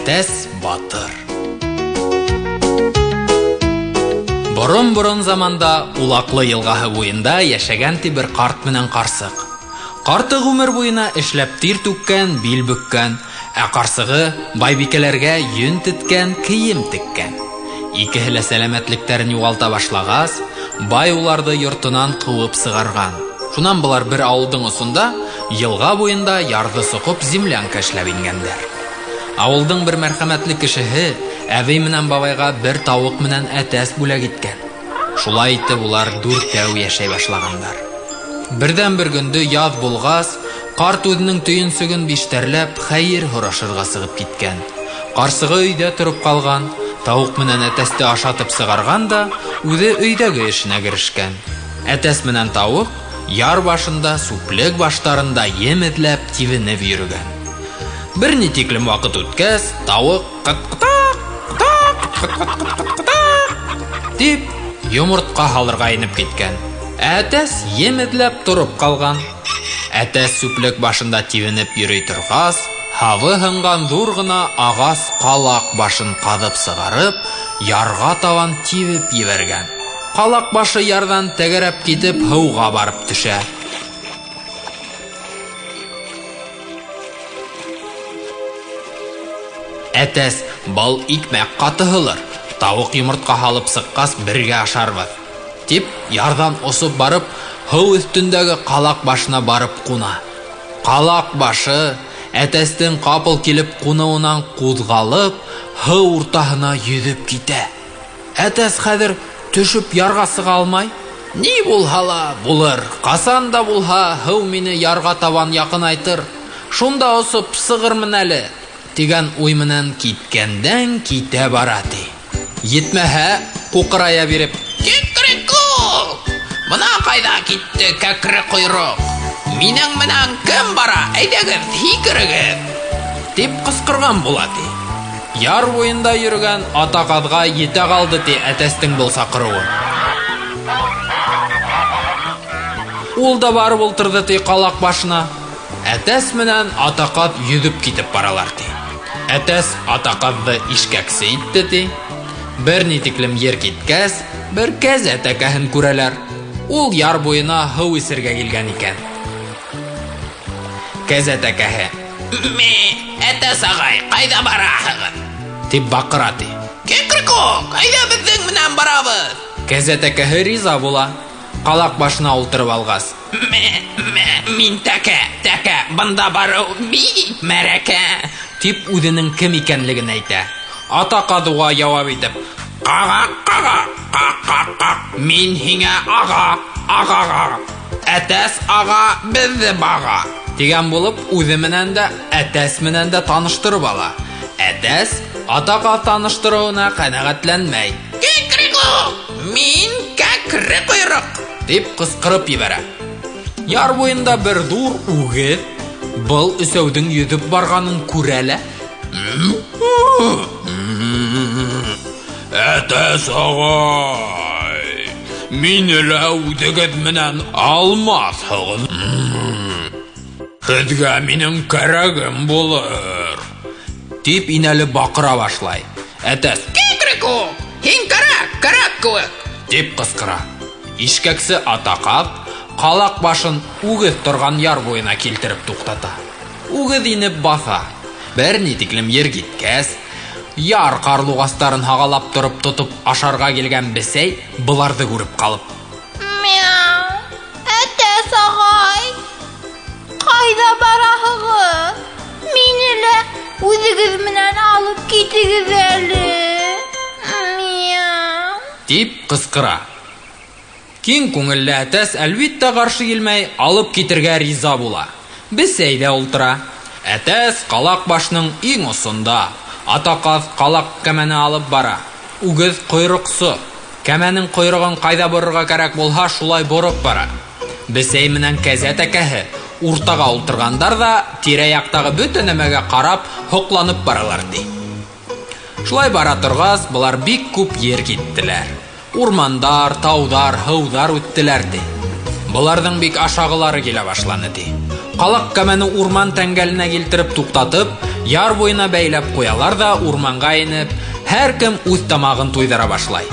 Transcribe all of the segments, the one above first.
Әтәс батыр. Борон-борон заманда Улаклы елгаһы буенда яшәгән ти бер карт менән карсык. Карты гомер буена эшләп тир түккән, бил бөккән, ә карсыгы байбикәләргә йөн теткән, кием теккән. Икеһе лә сәламәтлекләрен югалта башлагас, бай уларды йортынан куып сыгарган. Шунан болар бер авылдың осында, елга буенда ярҙы соҡоп землянка эшләп ингәндәр. Авылдың бер мәрхәмәтле кешеһе әбей менән бабайға бер тауыҡ менән әтәс бүләк иткән. Шулай итеп улар дүртәү йәшәй башлагандар. Берҙән-бер көндө яҙ булғас, ҡарт үҙенең төйөнсөгөн биштәрләп хәйер һорашырға сығып киткән. Ҡарсығы өйҙә тороп ҡалған, тауыҡ менән әтәсте ашатып сығарған да, үҙе өйҙәге эшенә керешкән. Әтәс менән тауыҡ яр башында, сүплек баштарында ем эҙләп тибенеп йөрөгән. Бер ни тиклем ваҡыт үткәс, тауыҡ ҡыт-ҡытаҡ, ҡытаҡ, ҡыт-ҡыт-ҡыт-ҡытаҡ тип йомортҡа һалырға инеп киткән. Ә әтәс ем эҙләп тороп ҡалған. Әтәс сүплек башында тибенеп йөрөй торғас, һабы һынған ҙур ғына ағас ҡалаҡ башын ҡаҙып сығарып, ярға табан тибеп ебәргән. Ҡалаҡ башы ярҙан тәгәрәп китеп һыуға барып төшә. Әтәс, был икмәк ҡатыһылыр, тауыҡ йомортҡа һалып сыҡҡас бергә ашарбыҙ, тип ярҙан осоп барып, һыу өҫтөндәге ҡалаҡ башына барып ҡуна. Ҡалаҡ башы әтәстең ҡапыл килеп ҡуныуынан ҡуҙғалып, һыу уртаһына йөҙөп китә. Әтәс хәҙер төшөп ярға сыға алмай. Ни булһа ла булыр, ҡасан да булһа һыу мине ярға табан яҡынайтыр, шунда осоп сығырмын әле, тигән уй менән киткәндән китә бара ти. Етмәһә, ҡуҡырая биреп: "Кикрикүк! Бына ҡайҙа китте кәкре ҡойроҡ! Минең менән кем бара, әйҙәгеҙ, һикерегеҙ!" тип ҡысҡырған була ти. Яр буйында йөрөгән ата ҡаҙға етә ҡалды ти әтәстең был саҡырыуы. Ул да барып ултырҙы ти ҡалаҡ башына. Әтәс менән ата ҡаҙ йөҙөп китеп баралар ти. Әтәс ата ҡаҙҙы ишкәксе итте ти. Бер ни тиклем ер киткәс, бер кәзә тәкәһен күрәләр. Ул яр буйына һыу эсергә килгән икән. Кәзә тәкәһе: "Ме, әтәс ағай, ҡайҙа бараһығыҙ?" тип баҡыра ти. Кикрикүк, әйҙә беҙҙең менән барабыҙ. Кәзә тәкәһе риза була. Ҡалаҡ башына ултырып алғас: "Мә, мә, мин тәкә, тәкә, бында барыу бик мәрәкә", тип үҙенең кем икәнлеген әйтә. Ата ҡаҙ уға яуап итеп: "Ҡағаҡ, ҡағаҡ, ҡаҡ, ҡаҡ, ҡаҡ, мин һиңә аға, ағаға, әтәс аға беҙҙе баға", тигән булып, үҙе менән дә, әтәс менән дә таныштырып ала. Әтәс ата ҡаҙ таныштырыуына ҡәнәғәтләнмәй. Кикрикүк, мин кәкре ҡойроҡ, тип ҡысҡырып ебәрә. Яр буйында бер ҙур үгеҙ был өсәүҙең йөҙөп барғанын күрә лә: Әтәс ағай, мине лә үҙегеҙ менән алмаҫһығыҙ. Һеҙгә минең кәрәгем булыр, тип инәлеп баҡыра башлай. Әтәс: Кикрикүк, һин кәрәк, кәрәк кеүек, тип ҡысҡыра. Ишкәксе ата ҡаҙ ҡалаҡ башын үгеҙ торған яр буйына килтереп туҡтата. Үгеҙ инеп баҫа. Бер ни тиклем ер киткәс, яр ҡарлуғастарын һағалап тороп тотоп ашарға килгән бесәй быларҙы күреп ҡалып: Мяу, әтәс ағай, ҡайҙа бараһығыҙ? Мине лә үҙегеҙ менән алып китегеҙ әле. Мяу, тип ҡысҡыра. Киң күңелле әтәс әлбиттә ҡаршы килмәй, алып китергә риза була. Бесәй ҙә ултыра. Әтәс ҡалаҡ башының иң осонда, ата ҡаҙ ҡалаҡ кәмәне алып бара. Үгеҙ ҡойроҡсо. Кәмәнең ҡойроғон ҡайҙа борорға кәрәк булһа, шулай бороп бара. Бесәй менән кәзә тәкәһе уртаға ултырғандар ҙа тирә-яҡтағы бөтә нәмәгә ҡарап, һоҡланып баралар ти. Шулай бара торғас, былар бик күп ер киттеләр. Урмандар, тауҙар, һыуҙар үттеләр ти. Быларҙың бик ашағылары килә башланы ти. Ҡалаҡ кәмәне урман тәңгәленә килтереп туҡтатып, Яр буйына бәйләп ҡуялар ҙа урманға инеп, һәр кем үҙ тамағын туйҙыра башлай.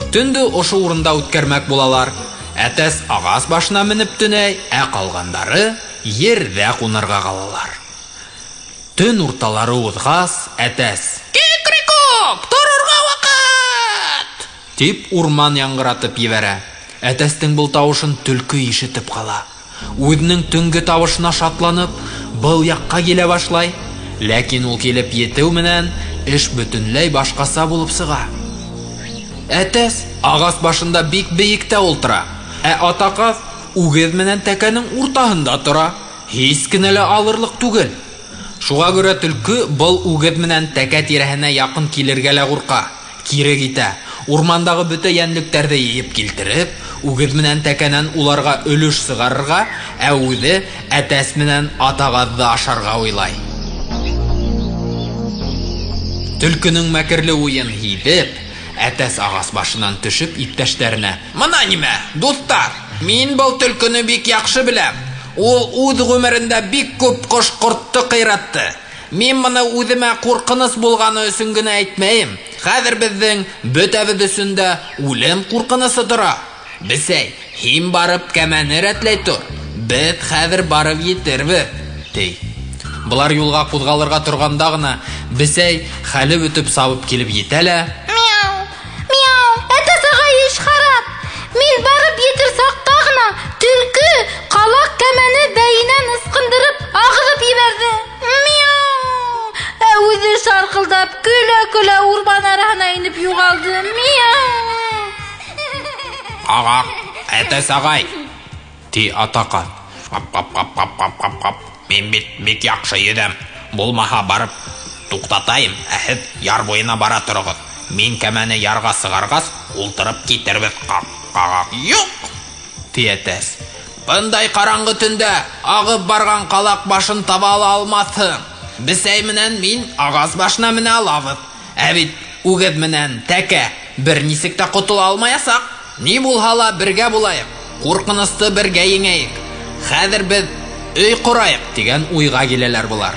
Төндө ошо урында үткәрмәк булалар. Әтәс ағас башына менеп төнәй, ә ҡалғандары ерҙә ҡунырға ҡалалар. Төн урталары уҙғас, әтәс: "Кикрикүк, торорға ваҡыт!" тип урман яңғыратып ебәрә. Әтәстең был тауышын төлкө ишетеп ҡала. Үҙенең төнгө табышына шатланып, был яҡҡа килә башлай. Ләкин ул килеп етеү менән эш бөтөнләй башҡаса булып сыға. Әтәс ағас башында бик бейектә ултыра, ә ата ҡаҙ үгеҙ менән тәкәнең уртаһында тора, һис кенә лә алырлыҡ түгел. Шуға күрә төлкө был үгеҙ менән тәкә тирәһенә яҡын килергә лә ҡурҡа, кире китә. Урмандағы бөтә йәнлектәрҙе йыйып килтереп, үгеҙ менән тәкәнән уларға өлөш сығарырға, ә үҙе әтәс менән ата ҡаҙҙы ашарға уйлай. Төлкөнөң мәкерле уйын һиҙеп, әтәс ағас башынан төшөп иптәштәренә: "Мына нимә, дуҫтар, мин был төлкөнө бик яҡшы беләм. Ул үҙ ғүмерендә бик күп ҡош-ҡортто ҡыйратты. Мин быны үҙемә ҡурҡыныс булғаны өсөн генә әйтмәйем. Хәҙер беҙҙең бөтәбеҙ өсөн дә үлем ҡурҡынысы тора. Бесәй, һин барып кәмәне рәтләй тор. Беҙ хәҙер барып етербеҙ", ти. Былар юлға ҡуҙғалырға торғанда ғына бесәй хәле бөтөп сабып килеп етә лә: Мяу, мяу, әтәс ағай, эш харап. Мин барып етер саҡта ғына төлкө ҡалаҡ кәмәне бәйенән ысҡындырып ағыҙып ебәрҙе. Мяу! Ә үҙе шарҡылдап көлә-көлә урман араһына инеп юғалды. Мяу! "Ағаҡ, әтәс ағай", ти ата ҡаҙ. "Ҡап, ҡап, ҡап, ҡап, ҡап, ҡап, ҡап. Мин бит бик яҡшы йөҙәм. Булмаһа барып туҡтатайым, ә һеҙ яр буйына бара тороғоҙ. Мин кәмәне ярға сығарғас, ултырып китербеҙ. Ҡаҡ, ҡаҡ." "Юҡ", ти әтәс. "Бындай ҡараңғы төндә ағып барған ҡалаҡ башын таба ала алмаҫһың. Бесәй менән мин ағас башына менә алабыҙ. Ә бит үгеҙ менән тәкә бер нисек тә ҡотола алмаясаҡ. Ни булһа ла бергә булайыҡ, ҡурҡынысты бергә еңәйек. Хәҙер беҙ өй ҡорайыҡ", тигән уйға киләләр былар.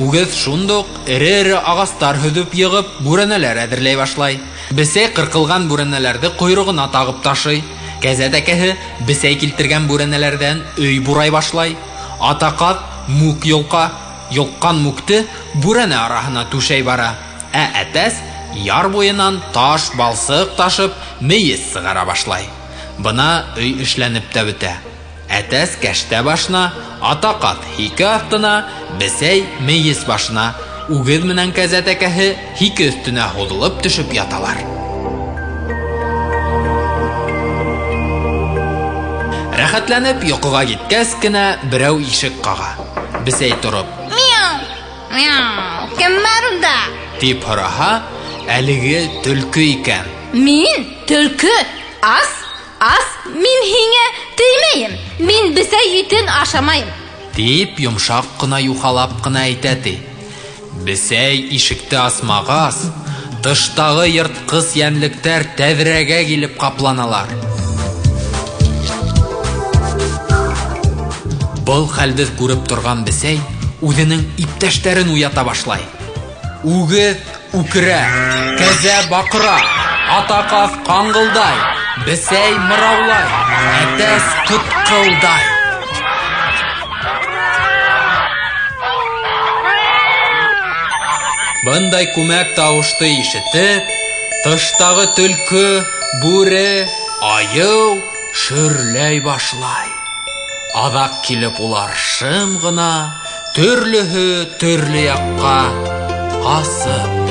Үгеҙ шундуҡ эре-эре ағастар һөҙөп йығып, бүрәнәләр әҙерләй башлай. Бесәй ҡырҡылған бүрәнәләрҙе ҡойроғона тағып ташый. Кәзә тәкәһе бесәй килтергән бүрәнәләрҙән өй бурай башлай. Ата ҡаҙ мүк йолҡа, йолҡҡан мүкте бүрәнә араһына түшәй бара. Ә әтәс яр буйынан таш, балсыҡ ташып, мейес сығара башлай. Бына өй эшләнеп тә бөтә. Әтәс кәштә башына, ата ҡаҙ һике аҫтына, бесәй мейес башына, үгеҙ менән кәзә тәкәһе һике өҫтөнә һуҙылып төшөп яталар. Рәхәтләнеп йоҡоға киткәс кенә берәү ишек ҡаға. Бесәй тороп: Мяу, мяу, кем бар унда? тип һораһа, әлеге төлкө икән. Мин төлкө, ас, ас, мин һиңә теймәйем. Мин бесәй итен ашамайым, тип йомшаҡ ҡына юхалап ҡына әйтә ти. Бесәй ишекте асмағас, тыштағы йыртҡыс йәнлектәр тәҙрәгә килеп ҡапланалар. Был хәлде күреп торған бесәй үҙенең иптәштәрен уята башлай. Үгеҙ үкерә, кәзә баҡыра, ата ҡаҙ ҡаңғылдай, бесәй мыраулай, әтәс ҡытҡылдай. Бындай күмәк тауышты ишетеп, тыштағы төлкө, бүре, айыу шөрләй башлай. Аҙаҡ килеп улар шым ғына төрлөһө төрлө яҡҡа ҡасып